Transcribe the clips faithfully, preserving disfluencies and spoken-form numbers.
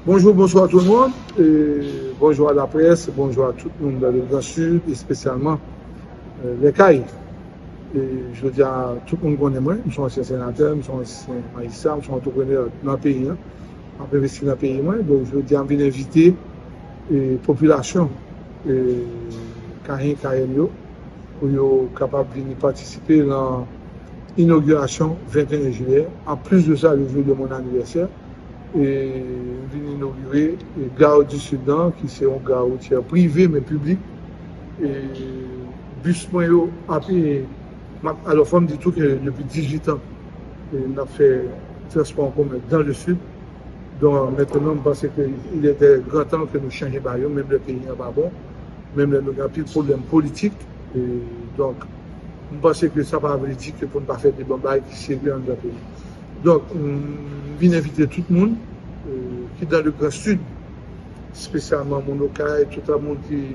Bonjou, bonswa tout moun. E, bonjou a laprès, bonjou a tout moun nan le Gran Sid, espesyalman, e, lè kay. E, jodi a, tout moun konnen mwen, m se yon ansyen senatè, m se yon ansyen majistra, m se yon antreprenè nan peyi an. M ap envesti nan peyi mwen. Donk, jodi a, m vin envite, e, popilasyon, e, Kayen, Kayèn yo, pou yo kapab vin patisipe nan inogirasyon venteyen jiyè. Anplis de sa, le jour de mon anniversaire, e, m vin inogire, e, Gare du Sud lan, ki se yon gare wotyè prive, men piblik. E, bis mwen yo ap, e, m ap, alò, fò m di tou ke depi dizuit an, e, n ap fè transpò an komen dans le sud. Donk, mentnan, m panse ke il était grand temps ke nou chanje bagay yo, menm lè peyi an pa bon, menm lè nou gen anpil pwoblèm politik. E, donk, m panse ke sa pa vle di ke pou n pa fè de bon bagay ki serye anndan peyi. Donk, m vin envite tout moun, e, ki dans le Grand Sud, espesyalman moun Okay, tout sa moun ki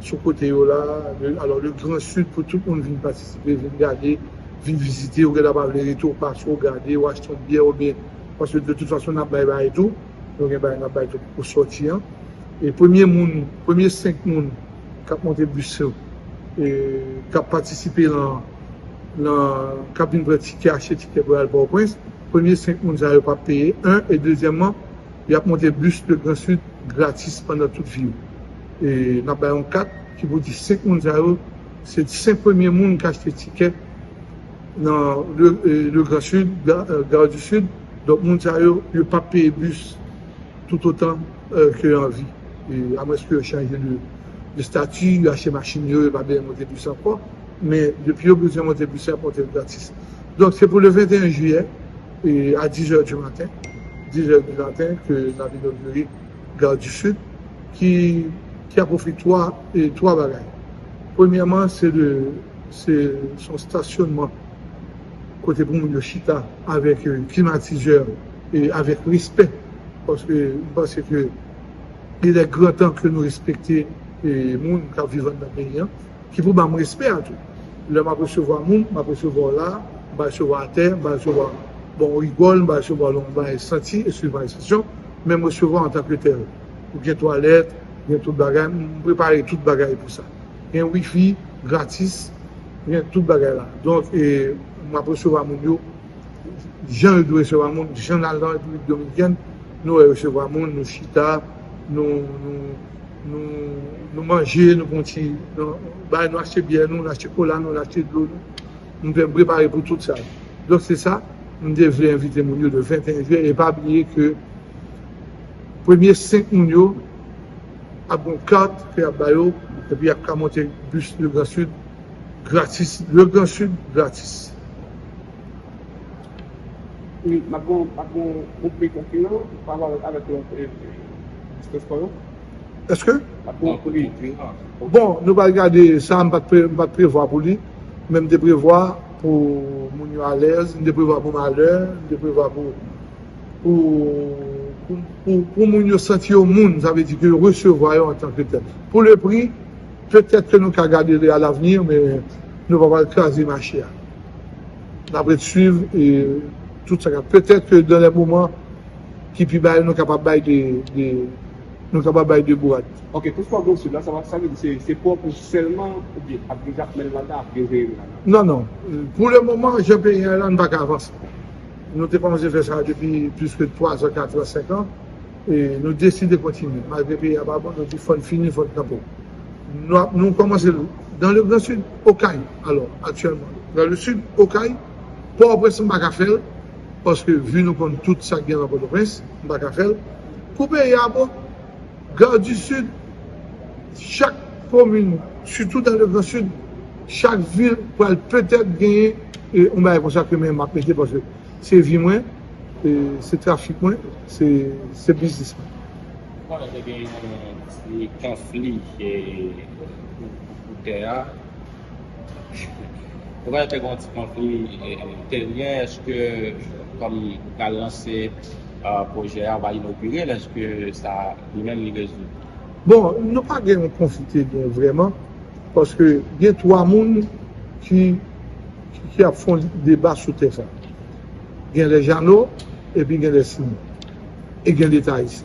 sou kote yo la. Le, alò, le Grand Sud, pou tout moun vin patisipe, vin gade, vin vizite, ou gen dwa pa vle rete, ou pase, ou gade, ou achte yon byè, oubyen, paske de tout fason, n ap bay bagay tou. Nou gen bagay n ap bay tou pou sòti an. E premye moun, premye senk moun k ap monte bis yo, e k ap patisipe nan, nan, k ap vin pran tikè, achte tikè pou al Pòtoprens, premye senk moun sa yo p ap peye, en, e dezyèmman, y ap monte bis le Grand Sud gratis pandan tout vi yo. E n ap bay yon kat ki pou di senk moun sa yo, se senk premye moun k achte tikè nan le, e, le Grand Sud, Ga-, e, Gare du Sud. Donk, moun sa yo, yo p ap peye bis toutotan, e, ke yo anvi. E, amwenske yo chanje de, de estati, yo achte machin yo, yo pa bezwen monte bis ankò. Men, depi yo bezwen monte bis, y ap monte l gratis. Donk, se pou le venteyen jiyè, e, a dizè di maten, dizè di maten, ke n ap inogire Gare du Sud, ki, ki ap ofri twa, e, twa bagay. Premyèman, se de, se, se yon stasyonman kote pou moun yo chita avèk, e, klimatizè e avèk respè. Paske m panse ke il est grand temps ke nou respekte, e, moun k ap viv anndan peyi an, ki pou ban m respè a tou. Lè m ap resevwa moun, m ap resevwa w la, m pa resevwa w atè, m pa resevwa w bò yon rigòl, m pa resevwa w nan yon bagay santi, eskize m ekspresyon, men m resevwa w antanke tèl. Ou gen twalèt, gen tout bagay, m prepare tout bagay pou sa. Gen wifi gratis, gen tout bagay la. Donk, e, m ap resevwa moun yo jan yo dwe resevwa moun, jan n al nan Repiblik Dominikèn, nou resevwa moun, nou chita, nou, nou, nou, nou manje, nou pran ti, nou, bay, nou achte byè nou, nou achte kola nou, nou achte dlo nou. Nou te prepare pou tout sa. Donk, se sa, m te vle envite moun yo le venteyen jiyè, e pa bliye ke premye senk moun yo ap gen yon kat ke y ap ba yo, epi y ap ka monte bis Le Grand Sud gratis. Le Grand Sud gratis. Wi, m ap gon, m ap gon, gon pri konkirans, pa avèk, avèk, e, e, transpò yo. Èske? M ap gon pri. Bon, nou pral gade sa, m pa t pre-, m pa t prevwa pou li, men m te prevwa pou moun yo alèz, m te prevwa pou malè, m te prevwa pou, pou, pou, pou, pou moun yo santi yo moun, sa vle di ke yo resevwa yo antanke tèl. Pou le pri, petèt ke nou ka gade a l'avenir, men nou pa pral kraze mache a. N ap ret swiv, e, tout sa k ap. Petèt ke dans les moments ki pi ba yo, nou kapab bay de, de, nou kapab bay de bourad. Ok, transpò Grand Sud la, sa, sa vle di se, se pwòp ou sèlman, oubyen ap gen Jakmèl ladan, ap gen Jeremi ladan? Non, non. Pou le moman, jan peyi an ye la, nou pa ka avanse. Nou te kòmanse fè sa depi plis ke twa zan, kat zan, senk an. E nou deside kontinye. Malgre peyi a pa bon, nou di fò n fini, fò n kanpe. Nou ap, nou kòmanse dans le Grand Sud, Okay. Alò, aktyèlman, dans le Sud, Okay, Pòtoprens, m pa ka fè l, paske vi nou konn tout sa k gen nan Pòtoprens, m pa ka fè l. Pou peyi a, bon, Gare du Sud, chak komin, sitou dans le Grand Sud, chak vil pral petèt genyen, e, yon bagay konsa ke men m ap mete, paske se vi mwen, e, se trafik mwen, se, se biznis mwen. Bon, te gen yon ti konfli, e, pou, pou, pou tè a. Nou pa te gen yon ti konfli, e, teryen, èske, kòm ou pral lanse, a, pwojè a, ou va inogire l, èske sa, li menm, li rezoud? Bon, nou pa gen yon konfli teryen vrèman, paske gen twa moun ki, ki, ki ap fè yon deba sou tè sa. Gen lè Jano, epi gen lè Simon. E gen Leta isi.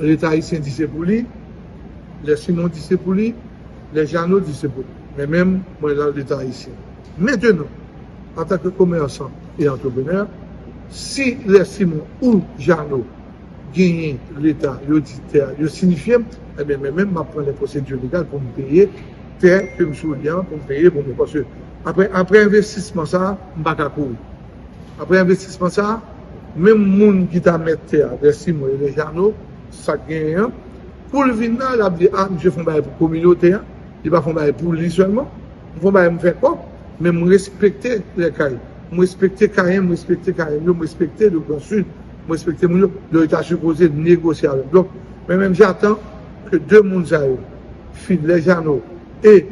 Leta ayisyen di se pou li, Lè Simon di se pou li, Lè Jano di se pou li. Men menm, mwen nan Leta ayisyen. Mentenan, antanke komèsan e antreprenè, si Lè Simon ou Jano genyen leta, yo di tè a, yo sinifye m, ebyen, men menm, m ap pran lè pwosedi legal pou m peye tè ke m sou li an, pou m peye pou mwen. Paske apre, apre envestisman sa a, m pa ka kouri. Apre envestisman sa a, menm moun ki ta mèt tè a, Lè Simon e Lè Jano, sa k genyen an, pou l vin la, l ap di, a, misye fè yon bagay pou kominote a, li pa fè yon bagay pou li sèlman. M fè yon bagay, m fè kòb, men m respekte Lè Kay. M respekte Kayen, m respekte Kayen yo, m respekte le Grand Sud, m respekte moun yo. Donk, yo ta sipoze negosye avè m. Donk, men menm j'attends que de moun sa yo, fin Lè Jano e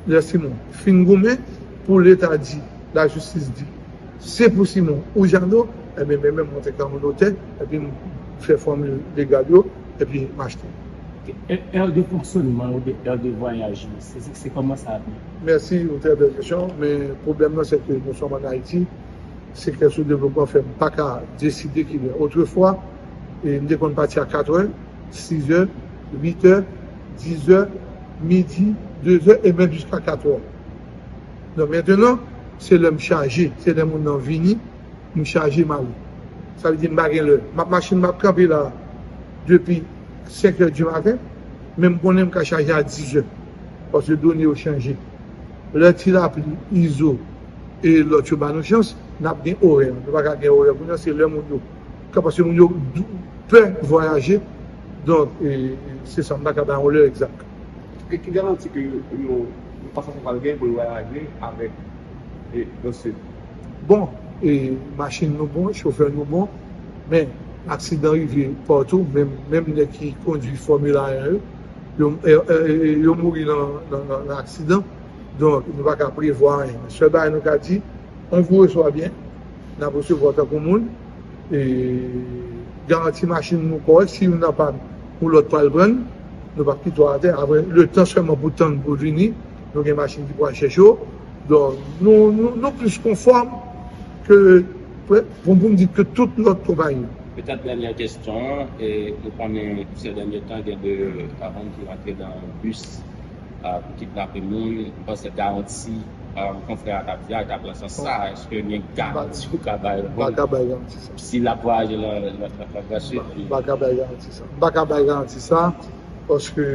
Lè Simon, fin goumen pou Leta di, lajistis di, se pou Simon ou Jano, ebyen, men menm monte kòm notè, epi m fè fòmil legal yo, epi m achte. È de fonksyonman oubyen è de vwayaj, se, se, se kòman sa ap ye? Mèsi, ou trè bèl kesyon, men pwoblèm nan, se ke nou sòm ann Ayiti, sektè soudevlopman fè m pa ka deside kilè. Otrefwa, e, m te konn pati a katrè, sizè, uitè, dizè, midi, dezè, e menm jiska katrè. Donk, mentenan, se lè m chaje, se lè moun nan vini, m chaje m ale. Sa vle di m pa gen lè. M ap machin, m ap kanpe la depi senk è di maten, men m konnen m ka chaje a dizè. Paske done yo chanje. Lè Ti Lapli, Izo e lòt yo ba nou chans, n ap gen orè. Nou pa ka gen orè kounye a, se lè moun yo ka, paske moun yo dou- pè vwayaje. Donk, e, se sa, m pa ka ba yon lè egzak. Ki, ki garanti ke yo, yo, yo pa sanse pral gen pou yo vwayaje avèk e, dosye? Bon, e, machin nou bon, chofè nou bon, men aksidan rive patou, menm, menm nèg ki kondwi Fòmil A en yo, yo, e, e, e, yo mouri nan, nan, nan, nan aksidan. Donk, nou pa ka prevwa anyen. Sèl bagay nou ka di, on vous reçoit bien, n ap resevwa w tankou moun, e, garanti machin nou kòrèk, si youn nan pàn, yon lòt pral pran l, nou p ap kite w atè. Apre, letan sèlman pou tann pou l vini, nou gen machin ki pral chèche w. Donk, nou, nou, nou plis konfòm ke, pou, pou m di ke tout lòt konpayi. Petèt dènyè kesyon an, e, nou konnen, se dènye tan, gen de, a, moun ki rantre nan bis, a, pou kidnape moun. M panse garanti, a, konfrè a t ap di a, e t ap nan sans sa. Èske gen garanti ou ka bay moun? M pa ka bay garanti sa. Si l ap vwayaje nan, nan, nan, nan Grand Sud? M pa ka bay garanti sa. M pa ka bay garanti sa, paske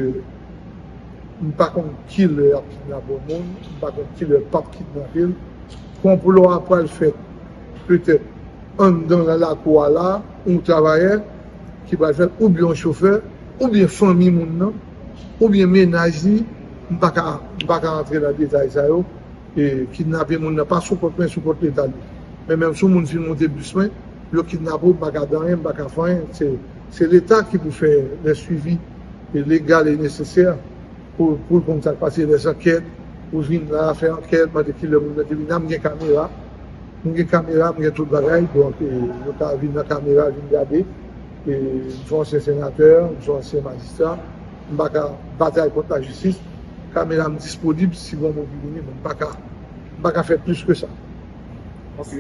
m pa konn kilè y ap kidnape yon moun, m pa konn kilè p ap kidnape l. Konplo a pral fèt, petèt, anndan nan lakou a la, yon travayè ki pral fè l, oubyen yon chofè, oubyen fanmi moun nan, oubyen mennaj li, m pa ka, m pa ka rantre nan detay sa yo. E, kidnape moun nan pa sou kont mwen, sou kont Leta li. Men menm si yon moun fin monte bis mwen, yo kidnape w, m pa ka di anyen, m pa ka fè anyen. Se, se Leta ki pou fè lè swivi e legal e nesesè pou, pou l konn sa k pase, lè zankèt, pou vin la, fè ankèt, mande kilè moun nan te vin la. M gen kamera, m gen kamera, m gen tout bagay, donk, e, yo ka vin nan kamera, vin gade. E, m se yon ansyen senatè, m se yon ansyen majistra, m pa ka batay kont lajistis. Kamera m disponib, si gen yon moun ki vini, men m pa ka, m pa ka fè plis ke sa. Ok.